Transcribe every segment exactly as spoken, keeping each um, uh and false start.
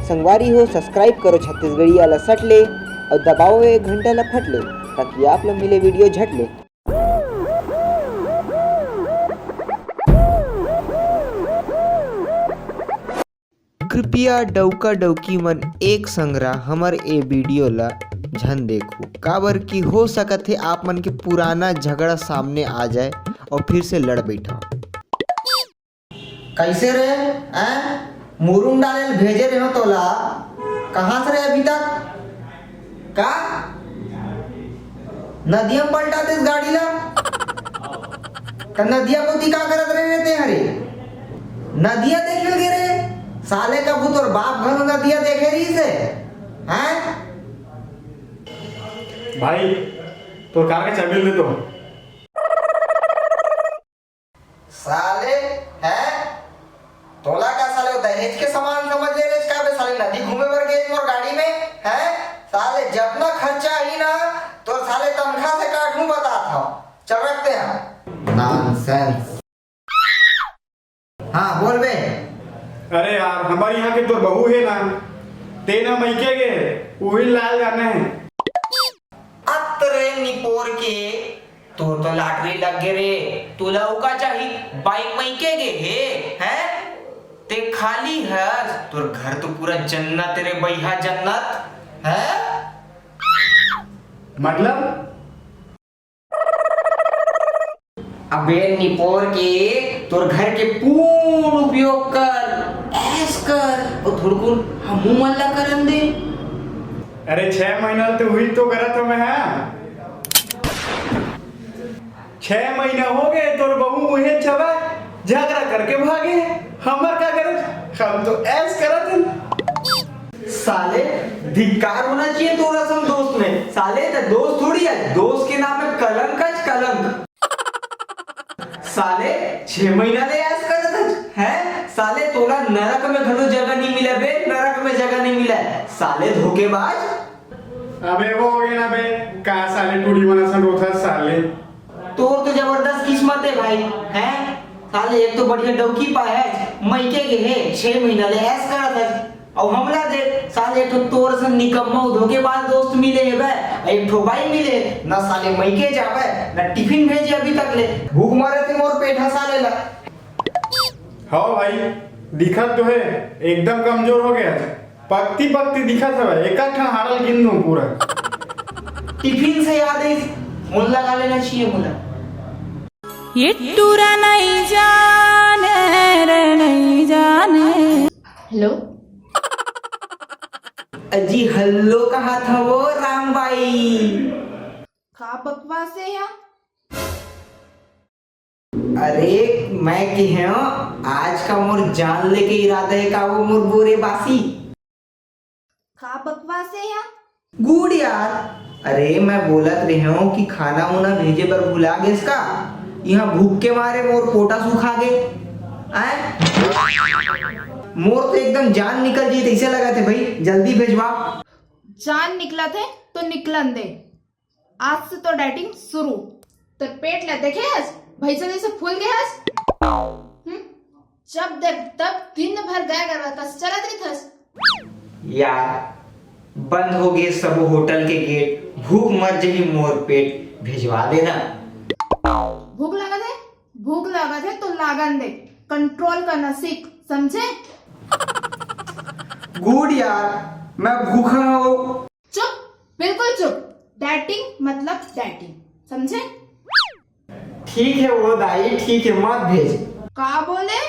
संगवारी हो, subscribe करो छत्तीसगढ़िया ला सट ले अउ दबाओ ये घंटा ला फट ले, ताकि आप ला मिले video झट ले। कृपया डउका डउकी मन एक संगरा हमर ए video ला झन देखू, काबर कि हो सकत हे आप मन के पुराना झगड़ा सामने आ जाए अउ फिर से लड़ बैठव। कैसे रे? हैं? मुरुम डाले ल भेजे रहे हो तोला, कहाँ से रे अभी तक? का नदिया में पलटा देस गाड़ी ला? त नदिया कोती का करत रहे रे ते हरे? नदिया देखे ल गे रे साले, कभू तोर बाप घलो नदिया देखे रहिस हे? हैं? भाई, तोर कार के चाबी ल दे तो। साले, हैं? तोला का साले वो दहेज के सामान समझ ले रे का बे? साले नदी घूमे बर गे मोर गाड़ी में, हैं? साले जतना खर्चा ही ना, तो साले तनखा से काटूं, बतात हंव। चल रखते हैं। Nonsense। हाँ, बोल बे। अरे यार, हमर इहाँ के तोर बहू हे ना, ते ना मइके गे, उही लाल जाने हे। अत रे निपोर के, तोर तो lottery लग गे रे। तोला अउ का चाही? बाइक मइके गे हे, हैं? ते खाली हस, तोर घर तो पूरा जन्नत रे बइहा, जन्नत, हैं? मतलब? अबे निपोर के, तोर घर के पूर्ण उपयोग कर, ऐश कर, अउ थोड़कुन हमू मन ला करन दे। अरे, छह महीना ले तो उही तो करत हंव मैं, हाँ। छह महीना हो गे, तोर बहू उहे चबा झगड़ा करके भागे। हमर का गरज, हम तो ऐश करत हन। साले, धिक्कार होना चाहिए तोर असन दोस्त में। साले, त दोस्त थोड़ी हे, दोस्त के नाम में कलंक हे, कलंक। साले, छह महीना ले ऐश करत हस, हैं? साले, तोला नरक में घलो जगह नहीं मिला बे, नरक में जगह नहीं मिला। साले धोखेबाज। अबे वो हो गे ना बे, का साले टूरी मन असन रोथस साले। तोर तो जबरदस्त किस्मत हे भाई, हैं? साले एक तो बढ़िया डौकी पाए हस, मइके गे हे, छह महीना ले ऐश करत हस, अउ हमला दे, साले एक ठो तोर सन निकम्मा अउ धोखेबाज दोस्त मिले हे बे, एक ठो बाई मिले, ना साले मइके जावे, ना टिफिन भेजे अभी तक ले। भूख मरत हे मोर पेट ह साले ला। हव भाई, दिखत तो हे, एकदम कमजोर हो गे हस। पकती पकती दिखत हवय, एक ठन हाड़ल गिन लूं पूरा। टिफिन से याद आइस, मोला लगा लेना चाहिए मोला। ये टूरा नहीं जाने रे, नहीं जाने। हेलो। अजी हेलो कहत हवों राम बाई। का बकवास हे या? अरे, मैं कहे हंव, आज का मोर जान लेके इरादा हे का वो मोर बोरे बासी? का बकवास हे या? गुड यार, अरे मैं बोलत रहे हंव कि खाना उना भेजे बर भुला गेस का? इहां भूख के मारे मोर पोटा सुखा गे। आय? मोर तो एकदम जान निकल जाही तइसे लगत हे भाई, जल्दी भेजवा। जान निकलत हे तो निकलन दे। आज से तो dieting शुरू। तोर पेट ला देखे हस, भैंसा जैसे फूल गे हस। हम्म, जब देख तब दिन भर गाय गरवा कस चरत रहिथस। यार, बंद हो गे सबो होटल के गेट, भूख मर जही मोर पेट, भेजवा देना। भूख लागत हे, भूख लागत हे तो लागन दे, control करना सीख, समझे? गुड यार, मैं भूखा हंव। चुप, बिल्कुल चुप। Dieting मतलब dieting, समझे? ठीक हे वो दाई, ठीक हे, मत भेज। का बोले?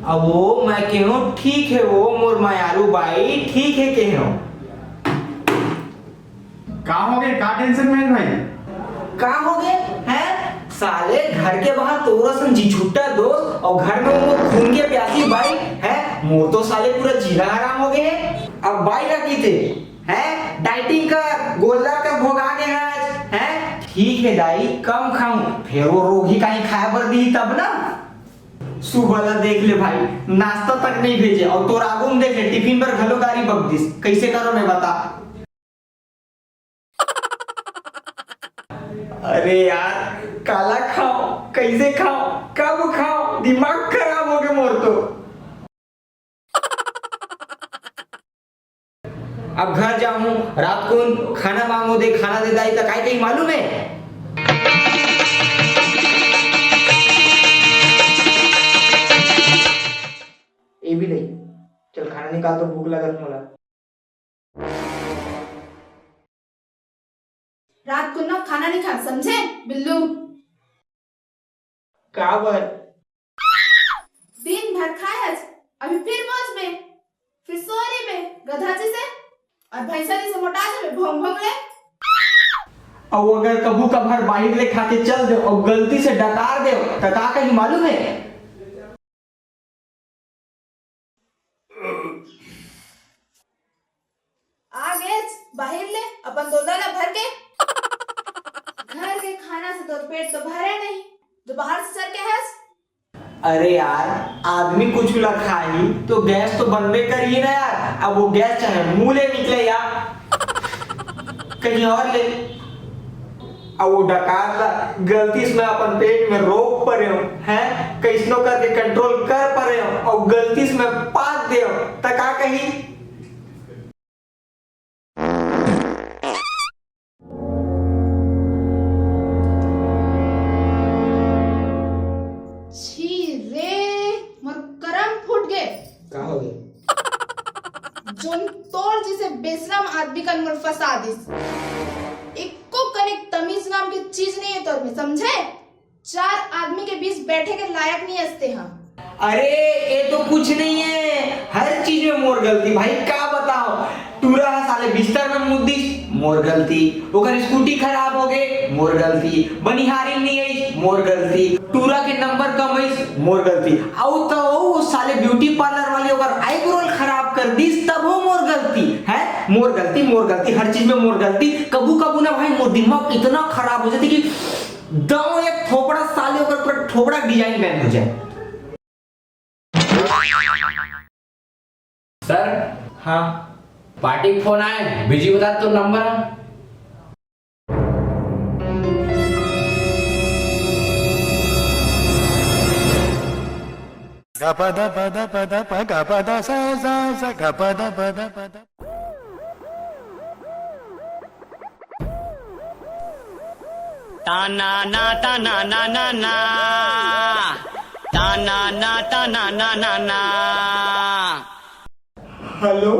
अब वो मैं कहे हंव, ठीक हे वो मोर मयारू बाई, ठीक हे कहे हंव। का हो गे? का tension में हे भाई? का हो गे? हैं? साले घर के बाहर तोर असन जी छुट्टा दोस्त अउ घर में वो खून के प्यासी बाई, हैं? मोर तो साले पूरा जीना हराम हो गे हे। अब बाई ला कहिथे, हैं? Dieting कर, गोल्लर कस भोगा गे हस, हैं? ठीक हे दाई, कम खाहूं, फेर वो रोगही कहीं खाए बर दिही तब ना। सुबह ला देख ले भाई, नाश्ता तक नहीं भेजे, अउ तोर आगू में देख ले, टिफिन बर घलो गारी बक दिस। कइसे करंव मैं बता? अरे यार, काला खांव, कइसे खांव, कब खांव, दिमाग खराब हो गे मोर तो। अब घर जाहूं, रात कुन खाना मांगो दे, खाना दे दाई, त काय कही मालूम है? ए भी नहीं, चल खाना निकाल तो, भूख लगत मोला। रात को ना खाना नहीं खा, समझे बिल्लू? काबर? दिन भर खाए हस, अभी फिर बोलबे, फिर सो रहिबे, गधा जैसे, और भैंसा जैसे मोटा जाबे, भोंग भोंग ले। अउ अगर कभू कभार बाहिर ले खा के चल देव अउ गलती से डकार देव, त का कही मालूम है? आ गेस बाहिर ले अपन दोदा ला भर के। घर के खाना से तोर पेट तो भरे नहीं, जो बाहर से सर के हस। अरे यार, आदमी कुछ ला खाही तो गैस तो बनबे करिए ना यार। अब वो गैस चाहे मुंह ले निकले या कहीं और ले, अब वो डकार ला गलती से मैं अपन पेट में रोक परेव, हैं? कैसनो करके कंट्रोल कर परेव, और गलती से मैं पाद देव, त का कही? छी रे, मोर करम फूट गे। का हो गे? जोन तोर जैसे बेशरम आदमी कन मोर फंसा दिस। एको कनिक तमीज नाम के चीज नहीं है तोर में, समझे? चार आदमी के बीच बैठे के लायक नहीं हस ते हा। अरे, ये तो कुछ नहीं है, हर चीज में मोर गलती भाई, का बताओ। टूरा हा साले बिस्तर में मुद्दिस, मोर गलती। ओकर स्कूटी खराब हो गए, मोर गलती। बनिहारी नहीं आई, मोर गलती। टूरा के नंबर कम आई, मोर गलती। अउ तो वो साले ब्यूटी पार्लर वाली ओकर आईब्रो खराब कर दिस, तब हो मोर गलती है। मोर गलती, मोर गलती, हर चीज में मोर गलती। कभू कभू ना भाई, मोर दिमाग इतना खराब हो जाती कि दव एक थोपड़ा साले ओकर पूरा थोपड़ा डिजाइन बैन हो जाए। सर। हाँ। पार्टी के फोन आए, बिजी बता तो नंबर है। गपद पद पद प गपद सा सा सा गपद पद पद। ताना ना ताना ना ना ना। ताना ना ताना ना ना ना। हेलो।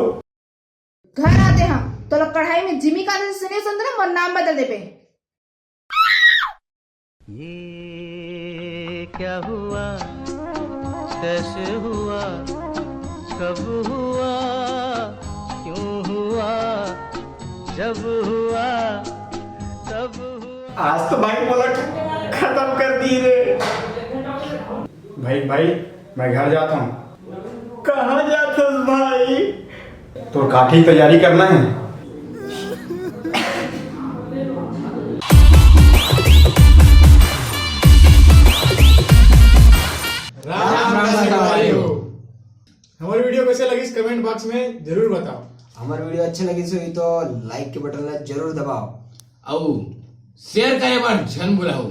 घर आते हम तो लोग कढ़ाई में जिमी का सुने सुंदरम और नाम बदल देबे। ये क्या हुआ, कैसे हुआ, कब हुआ, क्यों हुआ, जब हुआ, तब हुआ। आज तो भाई मोला खत्म कर दी रे। भाई, भाई, मैं घर जाता हूँ। कहाँ जात हस भाई? तो काठी तैयारी करना है। राम राम संगवारी हो। हमारी वीडियो कैसे लगी, कमेंट बॉक्स में जरूर बताओ। हमारी वीडियो अच्छी लगी सो तो लाइक के बटन ला जरूर दबाओ। अउ शेयर करे बर झन भुलाओ।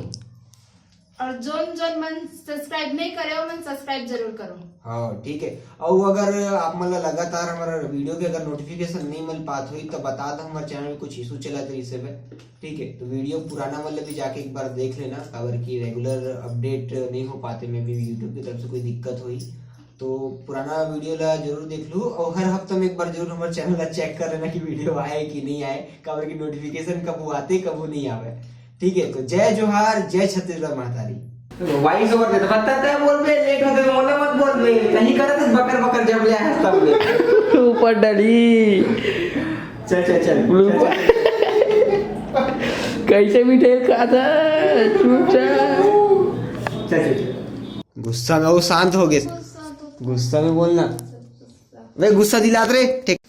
और जोन जोन मन सब्सक्राइब नहीं करे हो, मन सब्सक्राइब जरूर करो। हाँ, ठीक है। और अगर आप मन ला लगातार हमारा वीडियो के अगर नोटिफिकेशन नहीं मिल पात होई, तो बता दो, हमारे चैनल में कुछ इशू चला था इसे पे, ठीक है? तो वीडियो पुराना वाले भी जाके एक बार देख लेना, काबर कि रेगुलर अपडेट नहीं हो पाते में भी YouTube की तरफ से कोई दिक्कत हुई, तो पुराना वीडियो ला जरूर देख लू। और हर हफ्ता में एक बार जरूर हमारे चैनल ला चेक कर लेना कि वीडियो आए कि नहीं आए, काबर कि नोटिफिकेशन कब आते, कब नहीं आवे। ठीक है, तो जय जोहार, जय छत्तीसगढ़ महतारी। वॉइस ओवर दे तो बता, तय बोल बे, लेट होते तो मोला मत बोल बे, कहीं करत बकर बकर जब ले आया तब ले। ऊपर डली। चल, चल, चल। ब्लू चल, चल, चल। कैसे मिठाई खाता है? चुपचाप। चल, चल, चल। गुस्सा में वो शांत हो गए। गुस्सा में बोलना। वे गुस्सा दिलात रे। ठीक।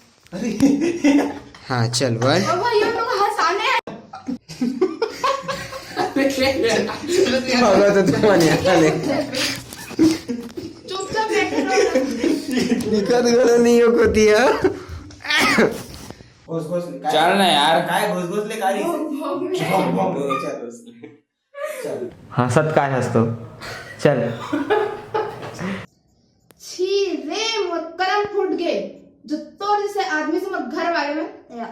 हाँ, चल भाई। और भाई, ये लोग हंसाने हैं। होगा तो तुम नहीं हंसाने। चुपचाप बैठे रहो। दिक्कत करो नहीं हो को दिया। घोस घोस ले, काय चल ना यार। काय घोस घोस ले, कारी से। भोग, भोग। भोग, भोग, चल, चल। हंसत काय हंसतो? चल। छी रे, मोर करम फूट गे। जो तो से आदमी से मोर घर वाले में या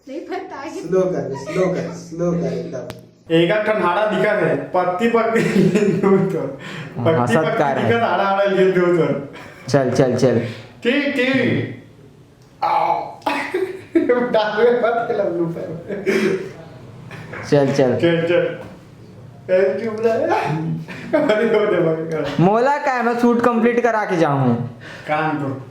नहीं पता है। स्लो कर, स्लो कर, स्लो कर एकदम। एक ठन हाड़ा दिखत हे, पत्ती पत्ती तो पत्ती हंसत पत्ती का रहे। दिखत हाड़ा हाड़ा लिए दो तो। चल चल चल। ठीक ठीक। आओ। डालवे मत के लल्लू पे। चल चल। चल चल। ए चुप रह। अरे हो दे मत कर। मोला काय, मैं शूट कंप्लीट करा के जाऊँ। कान तो।